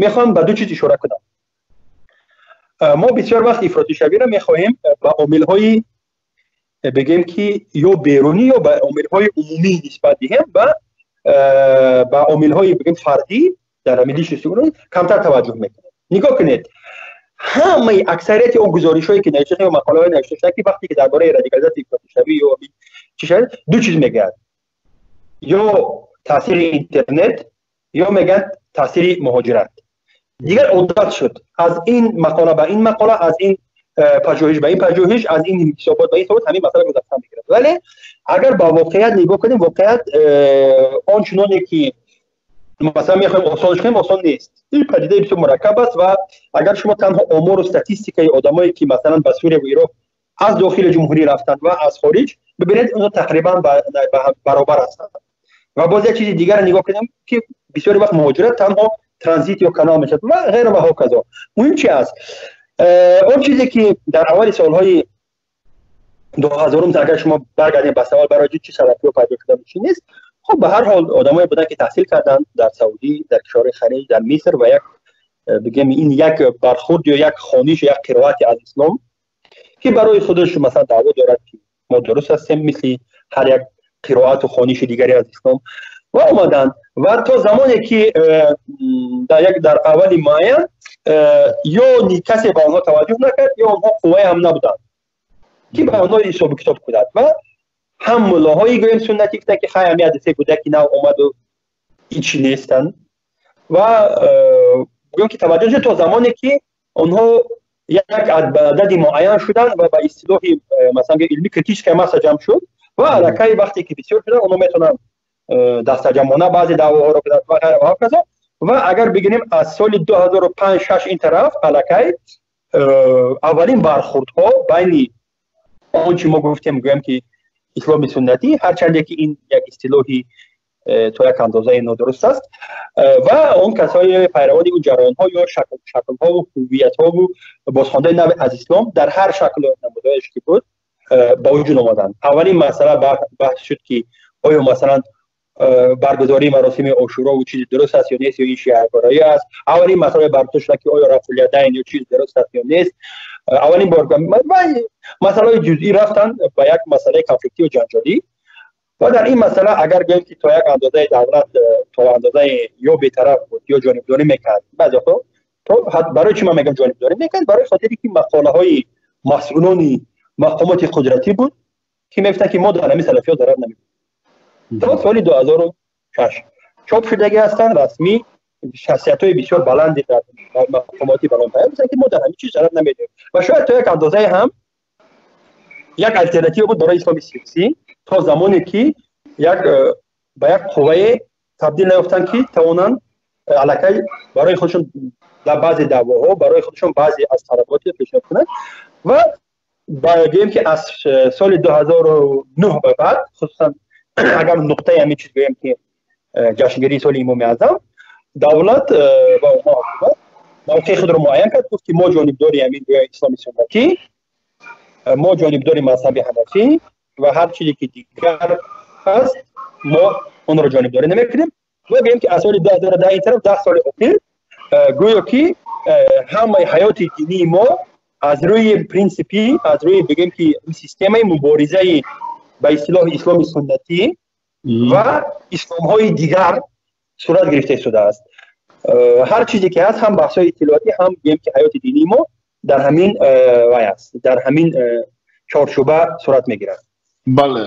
Мехоҳам ба ду чиз ишора кунам. Мо бисёр вақт ифротишавиро мехоҳем ба омилҳои, бигем ки, ё берунӣ, ё ба омилҳои умумӣ нисбат диҳем ва ба омилҳои, бигем, фардӣ дар ҳамин личности камтар таваҷҷӯҳ мекунем. Нигоҳ кунед, ҳамаи аксарияти он гузоришҳое ки навишта ё мақолаҳое навишта шуда, ки вақте ки дар бораи радикализатсияи ифротишавӣ ё чӣ шавад, ду чиз мегӯяд: ё таъсири интернет, ё мегӯянд таъсири муҳоҷират. Дигар одат шуд, аз ин мақола ба ин мақола, аз ин пажӯҳиш ба ин пажӯҳиш, аз ин ҳисобот ба ин ҳисобот ҳамин масъала гузаштан мегирад. Вале агар ба воқеият нигоҳ кунем, воқеият он чуноне ки масалан мехоҳем осонш кунем, осон нест. Ин падидаи бисёр мураккаб аст ва агар шумо танҳо омору статистикаи одамое ки масалан ба Сурия ва Ироқ аз дохили ҷумҳурӣ рафтанд ва аз хориҷ бибинед, онҳо тақрибан баробар ҳастанд. Ва боз як чизи дигарро нигоҳ кунем, ки бисёри вақт муҳоҷират танҳо транзит ё канал мешавад ва ғайра ва ҳоказо. Муҳим чи аст? Он чизе ки дар аввали солҳои 2000-ум, агар шумо баргардем ба савол, барои чӣ салафиҳо пайдо шуда, чӣ нест, хуб, ба ҳар ҳол одамое буданд, ки таҳсил карданд дар Саудӣ, дар кишварҳои Халиҷ, дар Миср ва як, бигем, ин як бархурд ё як хониш, як қироати аз ислом, ки барои худаш масалан даъво дорад, ки мо дуруст ҳастем, мисли ҳар як қироату хониши дигаре аз ислом, ва омаданд. Ва то замоне ки дар як дар аввали муайян ё касе ба онҳо таваҷҷӯҳ накард, ё онҳо қуввае ҳам набуданд, ки ба онҳо ҳисобу китоб кунад. Ва ҳам муллоҳои, гӯем, суннатӣ гуфтанд, ки хай, ҳами ҳадисе кӯдаки нав омаду ҳичи нестанд ва гӯем ки таваҷҷӯҳ шуд, то замоне ки онҳо як адади муайян шуданд ва ба истилоҳи масалан илмӣ критическая масса ҷамъ шуд. Ва аллакай вақте ки бисёр шуданд, онҳо метавонанд дастаҷамъона баъзе даъвоҳоро кунанд ва ғайра ва ҳоказо. Ва агар бигирем, аз соли 2005-6 ин тараф аллакай аввалин бархурдҳо байни он чи мо гуфтем, гӯем ки, исломи суннатӣ, ҳарчанде ки ин як истилоҳи то як андозаи нодуруст аст, ва он касои пайравони он ҷараёнҳо ё шаклҳову ҳуввиятҳову бозхондаи нави аз ислом дар ҳар шаклу намудояш ки буд, ба вуҷуд омаданд. Аввалин масъала баҳс шуд, ки оё масалан баргузории маросими Ошурову чизи дуруст аст ё нест, ё ин шиагароӣ аст. Аввалин масъала баргузор шуда, ки оё рафъулядайн ё чиз дуруст аст ё нест. Аввалин бор масъалаҳои ҷузъӣ рафтанд ба як масъалаи конфликтию ҷанҷолӣ. Ва дар ин масъала, агар гӯем ки то як андозаи давлат то андозаи ё бетараф буд, ё ҷонибдорӣ мекард баъзе вақто. Барои чӣ ман мегӯям ҷонибдорӣ мекард? Барои хотире ки мақолаҳои масъулони мақомоти қудратӣ буд, ки мегуфтанд, ки мо дар ҳамин салафиҳо зарар намекунем. То соли 2006 чоп шудагӣ ҳастанд расмӣ, шахсиятҳои бисёр баланди дар мақомоти баландпоя гуфтанд, ки мо дар ҳамин чиз зарар намедиҳем. Ва шояд то як андозае ҳам як алтернатива буд барои исломи сиёсӣ, то замоне ки як ба як қуввае табдил наёфтанд, ки тавонанд аллакай барои худшон дар баъзе даъвоҳо, барои худшон баъзе аз талаботи пешниҳод кунанд. Ва гӯем ки аз соли 2009 ба баъд, хусусан агар нуқтаи ҳамин чиз гӯем ки ҷашнгирии соли Имоми Аъзам, давлат ва ҳукумат мавқеи худро муайян кард, гуфт, ки мо ҷонибдори ҳамин, гӯя, исломи суннатӣ, мо ҷонибдори мазҳаби ҳанафӣ ва ҳар чизе ки дигар ҳаст, мо онро ҷонибдорӣ намекунем. Ва гӯем ки аз соли 2010 ин тараф, 10 соли охир, гӯё ки ҳамаи ҳаёти динии мо аз рӯи принсипӣ, аз рӯи, бигӯем ки, системаи муборизаи ба истилоҳи исломи суннатӣ ва исломҳои дигар сурат гирифта истодааст. Ҳар чизе ки ҳаст, ҳам баҳсҳои иттилоотӣ, ҳам, гӯем ки, ҳаёти динии мо дар ҳамин вай аст, дар ҳамин чорчӯба сурат мегирад. Бале.